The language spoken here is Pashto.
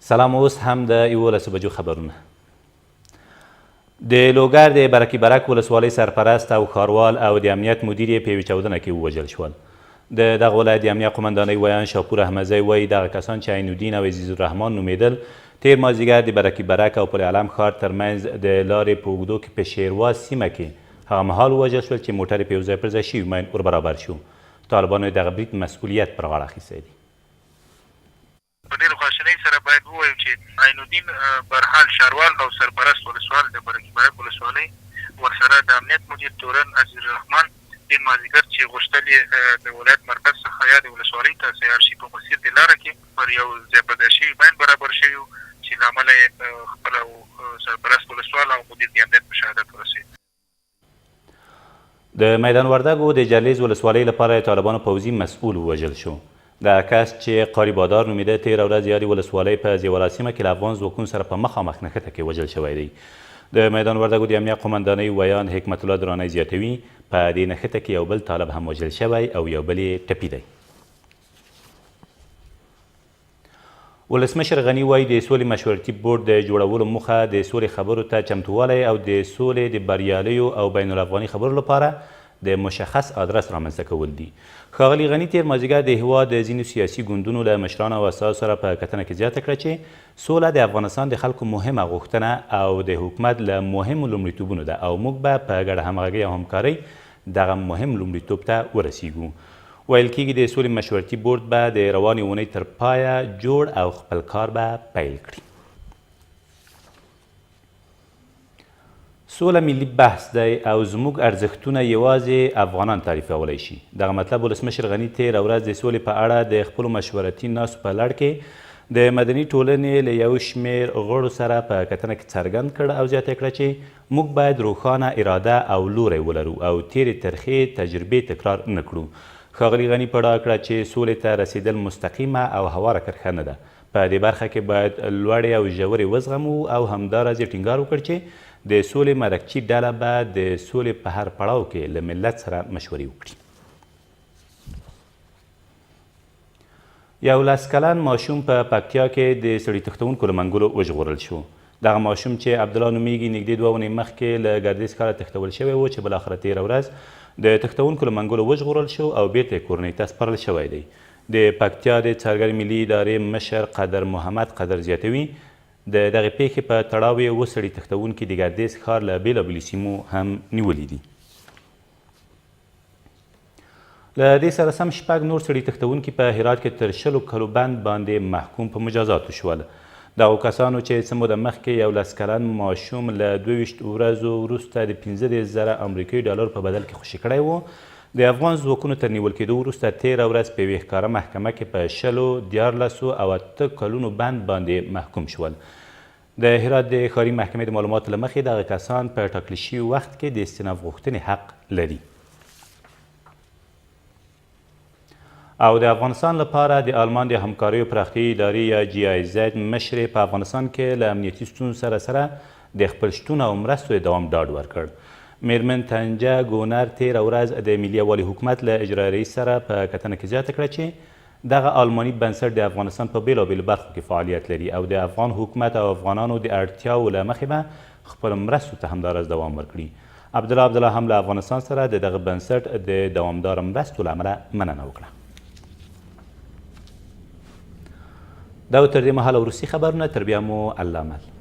سلام، اوس هم د 11 بجو خبرونه. د لوګر د برکي برک ولسوالۍ سرپرست او ښاروال او د امنیت مدیر یې په یوې چاودنه کې ووژل شول. د دغه ولایت د امنیه قومندانۍ ویاند شاپور احمدزی وایي، دغه کسان چې عین الدین او عزیز الرحمن نومېدل، تېر مازدیګر د برکي برک او پل علم ښار ترمنځ د لارې په اوږدو کې په شیروا سیمه کې هغه مهال ووژل شول چې موټر یې په یو ځای پر ځای شوي ماین وربرابر شو. طالبانو د دغه برید مسؤلیت پر غاړه اخیستی دی. په ډېرې خواشینۍ سره باید ووایو چې عین الدین برحال ښاروال او سرپرست ولسوال د برکي برک ولسوالۍ ورسره د امنیت مدیر تورن عزیز الرحمن تېر مازدیګر چې غوښتل یې د ولایت مرکز څخه یادې ولسوالۍ ته سیار شي په مسیر د لاره کې پر یو ځای پر ځای شوي ماین برابر شوي وو چې له امله یې خپله سرپرست ولسوال او مدیر د امنیت په شهادت ورسېد. د میدان وردګو د جرلیز ولسوالۍ لپاره د طالبانو پوځي مسؤل ووژل شو. دغه کس چې قاري بادار نومېده، تېره ورځ یادې ولسوالۍ په زیولا سیمه کې له افغان ځواکونو سره په مخامخ نښته کې وژل شوی دی. د میدان وردګو د امنیه قومندانۍ ویاند حکمت الله درانی زیاتوي، په دې نښته کې یو بل طالب هم وژل شوی او یو بل یې ټپي دی. ولسمشر غني وايي، د سولې مشورتي بورډ د جوړولو موخه د سولې خبرو ته چمتووالی او د سولې د بریالیو او بین الافغاني خبرو لپاره د مشخص ادرس رامنځته کول دي. ښاغلي غني تېر مازیګر د هېواد د ځینو سیاسي ګوندونو له مشرانو او استازو سره په کتنه کې زیاته کړه چې سوله د افغانستان د خلکو مهمه غوښتنه او د حکومت له مهمو لومړیتوبونو ده او موږ به په ګډه همغږۍ او همکارۍ دغه مهم لومړیتوب ته ورسېږو. ویل کېږي د سولې مشورتي بورډ به د روانې اونۍ تر پایه جوړ او خپل کار به پیل کړي. سوله ملي بحث دی او زموږ ارزښتونه یوازې افغانان تعریفولی شي. دغه مطلب ولسمشر غني تېره ورځ د سولې په اړه د خپلو مشورتي ناستو په لړ کې د مدني ټولنې له یو شمېر غړو سره په کتنه کې څرګند کړ او زیاته یې کړه چې موږ باید روښانه اراده او لوری ولرو او تېرې ترخې تجربې تکرار نه کړو. ښاغلي غني په ډاګه کړه چې سولې ته رسېدل مستقیمه او هواره کرښه نه ده، په دې برخه کې باید لوړې او ژورې وزغمو او همداراز یې ټینګار وکړ چې د سولې مرکچي ډله به د سولې په هر پړاو کې له ملت سره مشورې وکړي. یو لس کلن ماشوم په پکتیا کې د سړي تښتونکو له منګولو وژغورل شو. دغه ماشوم چې عبدالله نومېږي، نږدې 2 اونۍ مخکې له ګردېز ښاره تښتول شوی و چې بالاخره تېره ورځ د تښتونکو له منګولو وژغورل شو او بېرته یې کورنۍ ته سپارل شوی دی. د پکتیا د څارګرې ملي ادارې مشر قدر محمد قدر زیاتوي، د دغې پېښې په تړاو یې اووه سړي تښتونکي د ګردېز ښار له بېلابېلو سیمو هم نیولي دي. له دې سره سم شپږ نور سړي تښتونکي په هرات کې تر 20 کلو بند باندې محکوم په مجازاتو شول. دغو کسانو چې څه موده مخکې یو لس کلن ماشوم له 22 ورځو وروسته د 35,000 امریکایي ډالرو په بدل کې خوشې کړی و، د افغان ځواکونو تر نیول کېدو وروسته تېره ورځ په یوې ښکاره محکمه کې په 20، 13 او 8 کلونو بند باندې محکوم شول. د هرات د ښاري محکمې د معلوماتو له مخې دغه کسان په ټاکل شوي وخت کې د استیناف غوښتنې حق لري. او د افغانستان لپاره د آلمان د همکاریو پراختیايي ادارې یا جي آی زیډ مشرې په افغانستان کې له امنیتي ستونزو سره سره د خپل شتون او مرستو د دوام ډاډ ورکړ. میرمن تنجه ګونر تېره ورځ د ملي یووالي حکومت له اجرایي رئیس سره په کتنه کې زیاته کړه چې دغه آلماني بنسټ د افغانستان په بېلابېلو برخو کې فعالیت لري او د افغان حکومت او افغانانو د اړتیاوو له مخې به خپلو مرستو ته همداراز دوام ورکړي. عبدالله عبدالله هم له افغانستان سره د دغه بنسټ د دوامداره مرستو له امله مننه وکړه. دا و تر دې مهاله وروستي خبرونه، تر بیا مو الله مل.